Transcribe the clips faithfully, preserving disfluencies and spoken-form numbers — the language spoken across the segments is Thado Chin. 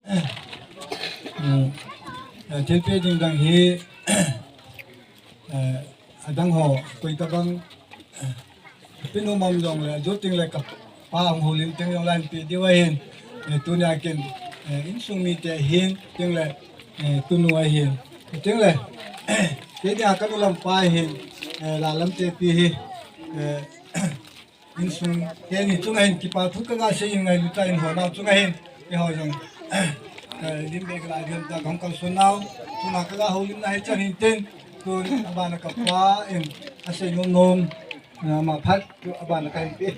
Hmm. Eh, thilpeh ding dang hi, eh, adang ho, koi tabang, eh, pinu mom jong le, jo ting le kapa hung houlim ting jong le, peh diu ahin, eh, tunia kin, eh, insung mite ahin, ting le, eh, tunu ahin, ting le, kei dia kanu lampa ahin, eh, Lalam te pi hi, eh, insung, kei ni chunga hin kipa thu kanga sei in ngailu ta in ho nau chunga hin, keiho jong, eh, lim beh kala diam ta kong kalson nau, chunga kala houlimna hi chan hin tin, tun abana kapa in asei nom nom, na ma phat, tu abana kahin pe.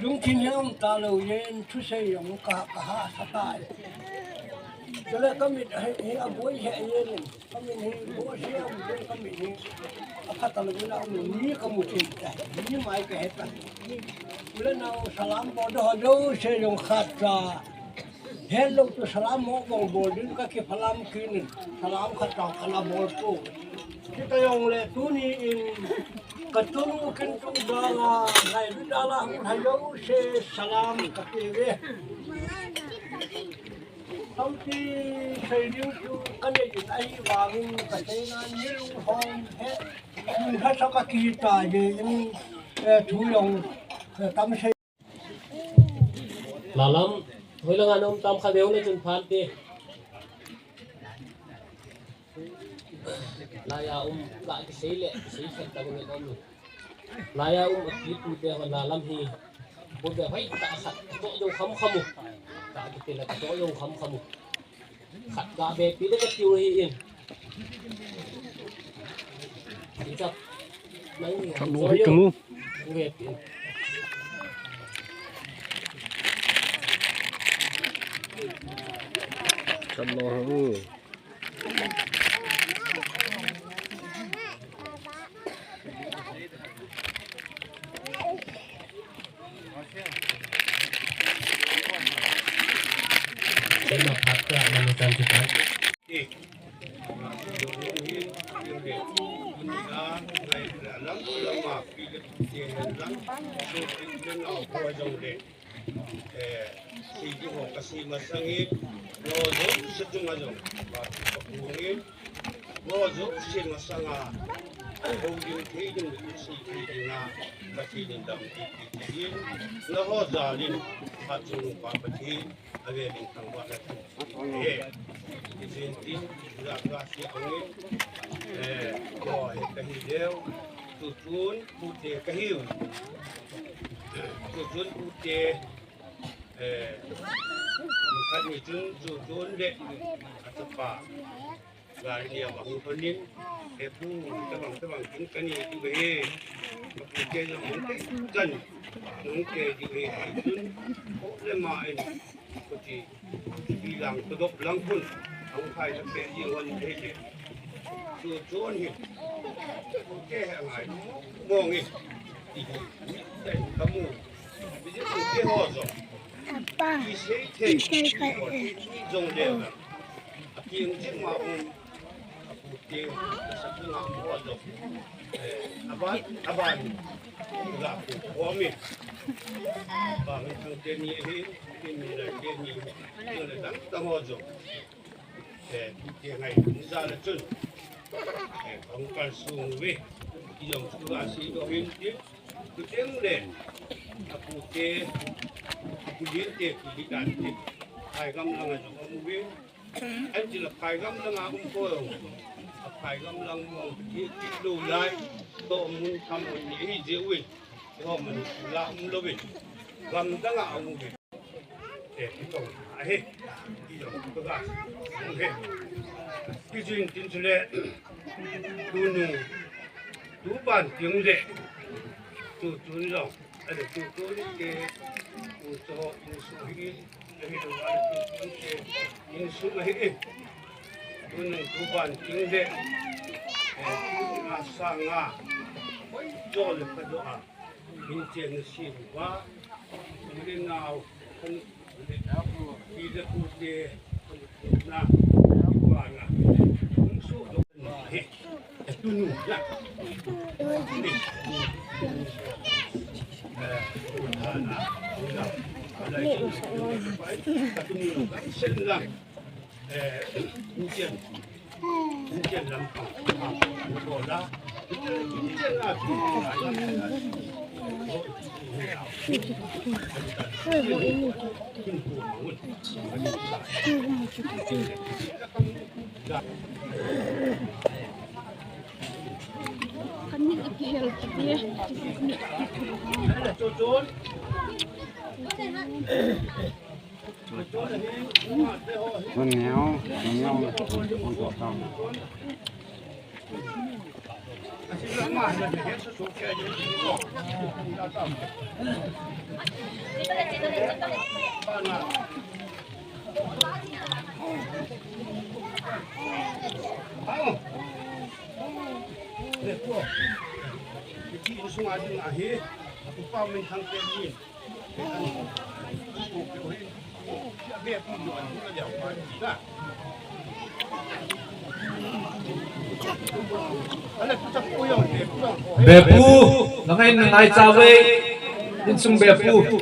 Lungthim hi um talou jeh in thusei jong ka, ka hahsa tai. Chule ka mit hi, hi aboi he jeh in, ka mit hi boi se um jeh in ka mit hi apha talou jeh in um ni ka mu thei tai, ni mai ka he tai. Chule nao salam bol ho jouse jong khatcha. Helou tu salam mo bol bol din ka kiphalam kit in, salam khat tah kana bol tu. Kita jong le tuni in ka tunu kin tung dala, ngai lu dala hung hai jouse salam ka pe ve. Tampi sei ding chu ka nei in ahivangin ka seina ni lunghom he. Lungkhat sa ka kihi ta jeh in, eh, thu jong, eh, tam sei. Lalam, hoilanga na um tam kha veu le chun phan te. Laiya um, la kisei le, kisei khat ta nge um. Laiya um, akipute ho Lalam hi. Pute hoitah khat, to jong kham kham u. Ta kiti le, to jong kham kham u. Khat ga ve pi le ka tiu hi in. Khat lo hi ka mu. Ve pi. Khat lo ha u. Eh, sei ding ho kasei masang in, nangho jouse chunga jong, ka, ka pung in, nangho jouse masanga, houlim thei ding, sei thei dinga, Pathen in dampi pi in, nangho jal in, phat chungnungpa Pathen, avel in thangvahna thu. Eh, ijeh inem itile, ka sei bang in, eh, nangho hi kahi leu, tuchun, pute kahiu. Tuchun pute, eh, nikhat ni chun Tuchun le achapa gari ni a vang hon in, eh, pu, tabang, tabang kin kani tu ve. Pute jong hon te kan, hon te di ve, Tuchun, o le ma in, kuti. Ilang kudop lang khun, ang khai na pe di hon te te. Tuchun hi, ke he ngai, mong in. Ihi, ten kamu. Biji ku ke ho zo. Apa? Isei te, isei kai. Zong de. Aking jing ma um. Apute, sakuna mo ajo. Eh, aban, aban. Ga ku, komi. Ba, mi thang teni hi, teni la teni. Teni la tang, tang ajo. Eh, pute ngai, ni za la chun. Eh, kong kal sung ve. Ijong suga si do hin ti. Kuteng le. Apute, apulin te, pilitan te. Ai gam lang ajo, amu ve. An ti la phai gam lang a um ko. A phai gam lang mo ti ti lo lai. To mun tham mun ni hi je ui. Ho mun la um lo ui. Gam dang a um ui. E ti to. A he. Ti lo to ga. He. Ki jin tin chule. Tu nu. Tu ban ting le. Tu tu lo. Ale tu tu ni ke. Tu to in su hi. Insung ahi e. Tunung tuban ting le, eh, a sanga, hoi jo le pha jo a, min chen na si va, min nau, kan le, ki le pu te, kan na, ki va na, insung jo na he. Bepu, nangai nangai chawei, insung bepu.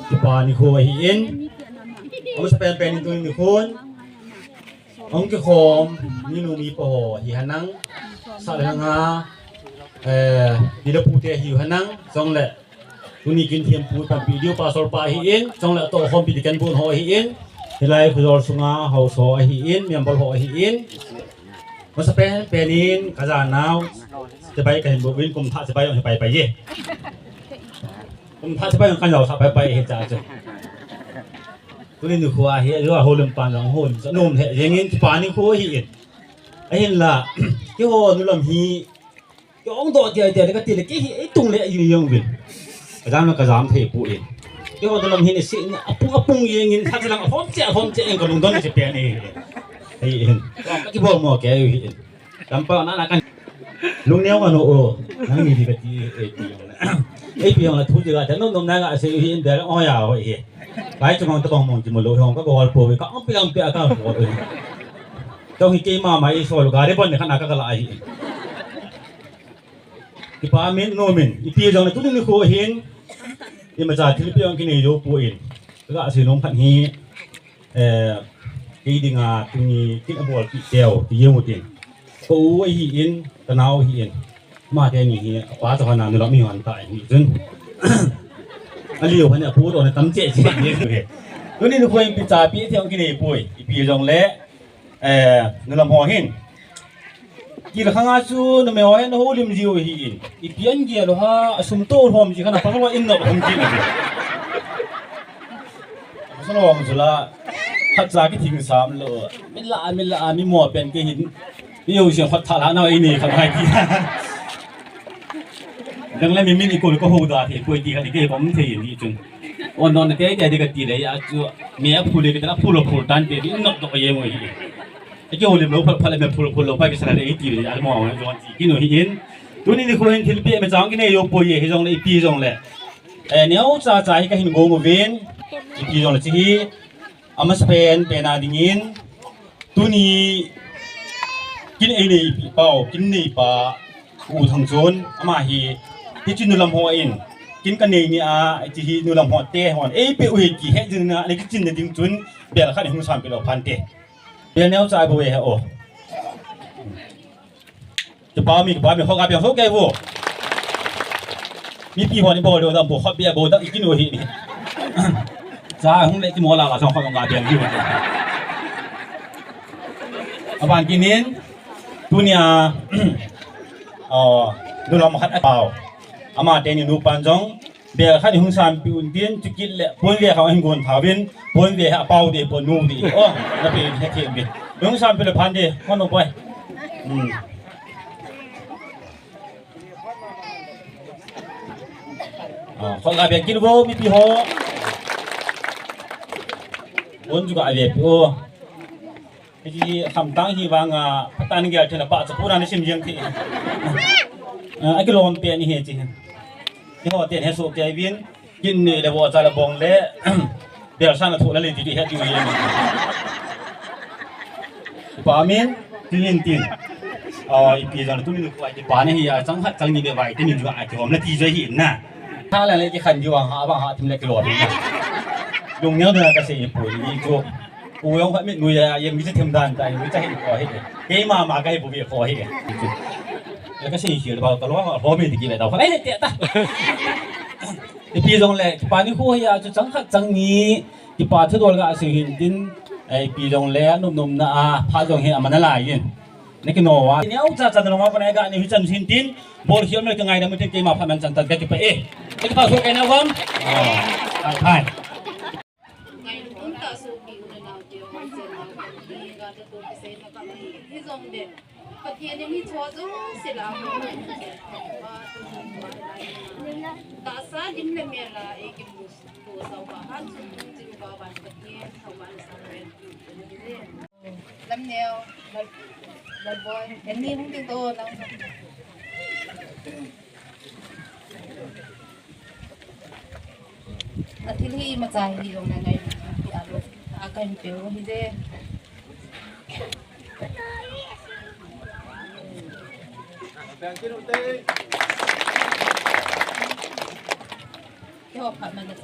Kipa nikho ahin, amasapen pen in tuni nikhon hung kikhom minu mipa ho hi henlang, sah le lhang a, eh, pi le pu te hi henlang, chule tuni kin thempu panpi diu pastor pa ahin, chule atoh khompi deacon bun ho ahin, hilai khojol sunga haosa ho ahin, member ho ahin, amasapen pen in kajanau, chibai kahin bol uvin, kum thah chibai jong hi pai pai e. Kum thah chibai jong kajaosah pai pai e cha chu. Tuni nikho hi, ajo houlim pan jong houlim sa nom he, jengin kipa nikho ahin. Ahinla, keiho nulam hi, kei ong doh tia tia le kati le, kei hi eitung le jing jong uvin. Kajam le kajam thei poi. Keiho nulam hi nise, apung apung jengin, khat lang hom che hom che jeng kalungdon che pen e. Ahin. Kakibol mo kei ahin. Lampa na na kan. Lungneo ngano o. Nang ni di kati e pi jong. E pi jong la thu di kati nom nom na kasei ahin bel o ya ho e. Bai chunga tabang mong kimu lou hong kabol poi ka ong pi lang pi a kabol. Tong hi keima mai so lu gari bon ne kana kakala ahi. Kipa min nom in. Ipi jong le tuni nikho hin. Imacha thilpi jong kinei jou poi. Kasei nom khat hi. Eh, kei dinga tuni kin abolpi teu, ti jeng utin. Ka u ahin, ka nao ahin. Amate ni hi, apa toh hana nulam hi hon ta hi chun. Aliu hana apu toh na tam che che ni. Tuni nikho hin ipi chapi thei kinei poi, ipi jong le, eh, nulam ho hin. Kil khanga chu numei ho hin houlim jiu ahin. Ipi an gel u ham, asum toh hom ji khan apang lo in no hom ji. Salong chu la, khat cha kithing sam lou. Mi la, mi la, mi mo pen kei hin. Mi ho jeng khat tha la na ini khat hai ti. Dang le mi min ikol ko ho da thei, poi ti khat kei kom thei ni chun. On non te te de kati le ya chu. Mi aphu le kati na phu lo phu tan te, in no to ye mo hi. Eki holim lou phat phat le me phul phul lou pa kisana le iti le almo ho jong ti kinu ahin. Tuni nikho hin thilpi me chang kinei jou poi e hijong le ipi jong le. Eh, neocha cha hi kahin gong uvin. Ipi jong le chi hi. Amasapen pen a dingin. Tuni kin einei pi pau, kin neipa. U Thangchon, ama hi. Hiche nulam ho in. Kin kanei ni a, hiche hi nulam ho te hon. Eipe u hi kihe jing na, le kichin na ding chun. Bel khat hung sam pe lou phante. Bel neo cha bu e o. Kipa mi, kipa mi, ho ka bel ho ke bu. Mipi ho ni bol lou dam bu, ho bel bol dam ikin u hi ni. Cha hung le ti mo la la song ho ka bel ni. Aban kinin, tunia, oh, nu lam khat a pau. Ama teni nu pan jong, bel khat hung sampi un tin, chukit le, pon ve kha hin gon tha vin, pon ve ha pau de, pon nu de. Oh, na pe he the vin. Hung sampi le phan de, kon no boy. Hmm. Ah, khol ga bel kin vo, mipi ho. Pon chu ga ve pi o. Hiche hi khamtang hi vanga, patan gel thena pa chu pura ni sim jeng thi. Ah, akilom pen hi chi. Hi ho ten he so ke vin, kin ni le vo cha le bong le, bel sang thu le le ti he ti ye. Pa min, tin tin. Ah, ipi jong tu min ko ai pa ni hi a chang hat chang ni le vai te min ju a ki hom na ti jo hi na. Tha le le ki khan ju a ha ba ha thim le ki lo na. Lung neo na ka sei pu ni chu. U jong kha mit nui a, yeng mi che them dan ta, mi che hin ko hi. Keima ma ka hi bu vi ko hi. Ya ka sei hi ba ka lo ho mi ti ki le ta. Ai le te ta. Ipi jong le, pa ni khu hi a chu chang khat chang ni, kipa thudol ga sei hin tin, ipi jong le, num num na a, pha jong hi a mana lai yin. Na ki no wa. Ni au cha cha na ma pa na ga ni hi chan hin tin, bol hiam le ka ngai da mu tin keima pha man chan ta ka ki pa e. Ka ki pa so ka na wam. Ah, ai, ai. Ngailutna sopi u le nao te, hoi chen nao te, gari to kisei na ka mai. Hijong le, Pathen in mi cho jong sila ho na. Tahsa lim le mel a, e ki mu to sa ba ha chu, chu ba ban Pathen, thau ban sa. Lamneo, Lal, Lalboi, ani hung tin to, nang. Athil hi imacha hi jong le ngai, a lo, a kahin pe u hi de. Keiho phat man le.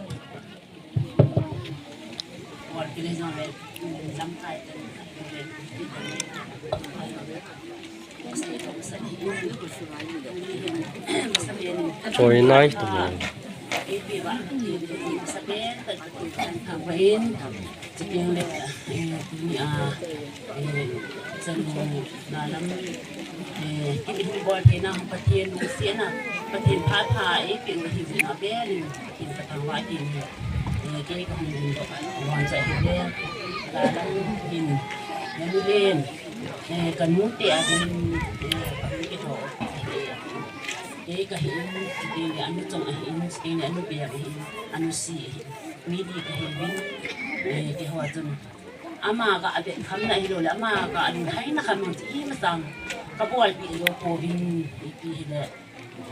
Choi nai tu. Chuteng le, eh, tunia, eh, chanu na lam, eh, kin hung bol theina hung Pathen lungsetna, Pathen phatthei eipeh u hi jeh a bel in, Pathen ka thangvah in, eh, kei ka hung ding doh, wan cha hi le, la lam in, nanu len, eh, ka nu te a ding, eh, ka hung kitho, eh, kei ka hi in, chuteng le anu chong ahi in, chuteng le anu bel ahi in, anu si ahi in. Mi li ka hi vin, eh, keiho chun. Ama ka avet kham na hilou le, ama ka alunghai na kham na chi ima chang. Ka bolpeh jou pouvin ipi hile,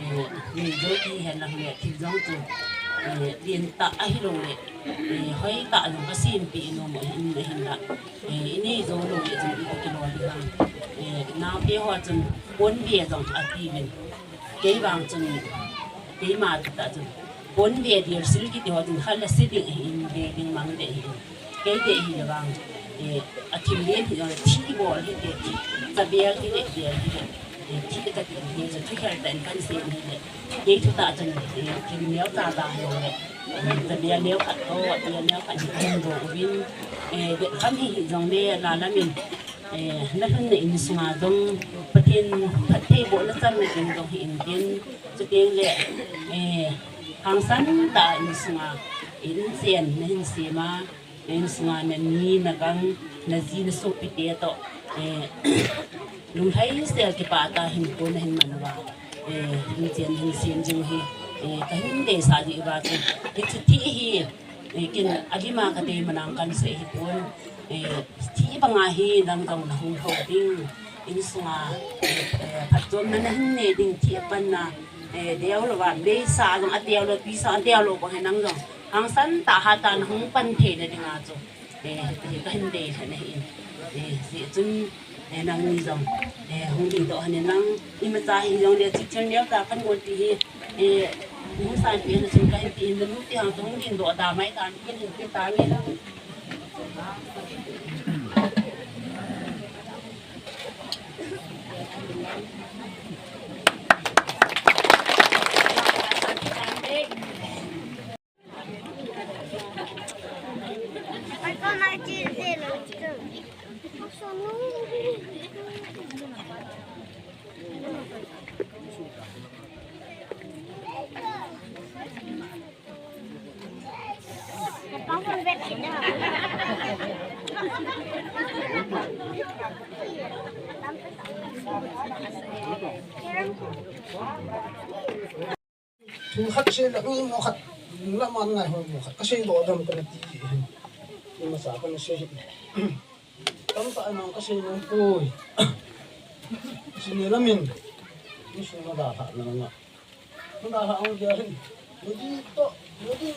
eh, nei jou ti hen lang le, thil jong chu, eh, lentah ahilou le, eh, hoitah jong ka sempeh nom u ahin, ahinla. Eh, inei jou lou le chun ipi kilou ding ham. Eh, naote ho chun, pon ve jong ati vin. Kei vang chun, keima tah chun, pon ve dilsil kiti ho chun, khat le se ding ahin, ve ding mang ding ahin. Kei ding ahile vang, eh, athil len hi jong, thi bol hi te, thi, chabel hi le, bel hi le, eh, thi kati hi chu, thukhel tah in kan sei hi le. Kei thutah chun, eh, thil neo tah tah hi le, eh, chabel neo khat toh, bel neo khat hi kan do uvin, eh, ve kham hi hi jong le, la lam in, Eh, na lhunna insunga jong, Pathen phattheibohna channa ding jong hi in tin, chuteng le, eh, hangsan tah a insunga, inchen na hin sem a, na insunga na ni, na gang, na ji, na sopite toh, eh, lunglhaisel kipah tah a hinkho na hin man uva, eh, inchen na hin sem jing u hi, eh, ka hin deisah jeh uva chu, hichu thil hi, Eh, ken alim a ka dei man a kan sei hipon. Eh, thi banga hi nang jong na hung lhou ding. Insunga, eh, phatchomna na hin nei ding thi apanna. Eh, deo louva, meisa jong adeo lou, tuisa adeo lou bang hi nang jong. Hangsan tah hat a na hung pan theina dinga chu. Eh, hi ka hin dei lheh na hi. Eh, hijeh chun, eh, nangni jong, eh, hung dingdoh hon in lang, imacha hijongle, thil neo tah kan gon ti hi, eh, hung sanpeh na chun ka hin ti in, nanu te hang chu hung dingdoh da mai tan, kin hin ti tan in. Thu khat sei le, mi mo khat, la man ngai ho mo khat, ka sei lo dam ka na ti. Ni ma sa ka na sei. Tam ta nang ka sei nang poi. Sini lamin. Ni su na da tha na nga. Na da tha ang dia hin. Mo di to, mo di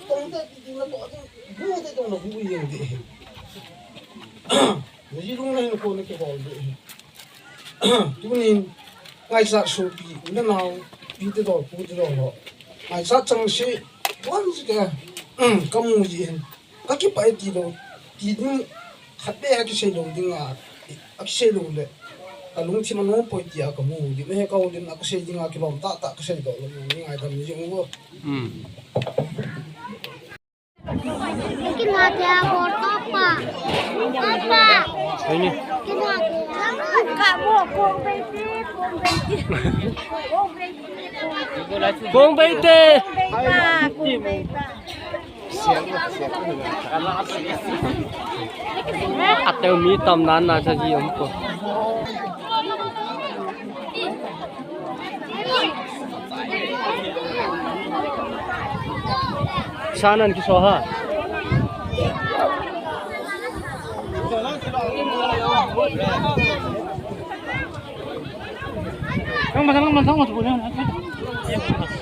tong te ti na to, mo di tong na bu yang di. Ni lung na hin ko na ke bol di. Tunin, ngaichat sopi, u le nao, pi te dol, pu te dol ho. Ngaichat chang se, bon si ka, ka mu ji hin. Ka kipah e ti lou, ti ding, khat beh a kisei lou ding a, a kisei lou le. Ka lungthim a nom poi ti a ka mu ding, he ka u ding a ka sei ding a kilom tah tah ka sei doh lou, ni ngaidam ni jing u. Hmm. Kina tia bol to pa. Pa. Aini. Kina tia. Ka mo kong bei te, kong bei te. Kong bei te. Kong bei te. Pa, kong bei pa. Atel mi tam nan na sa ji um ko. Sanan ki soha. Kang masang, kang masang, masang.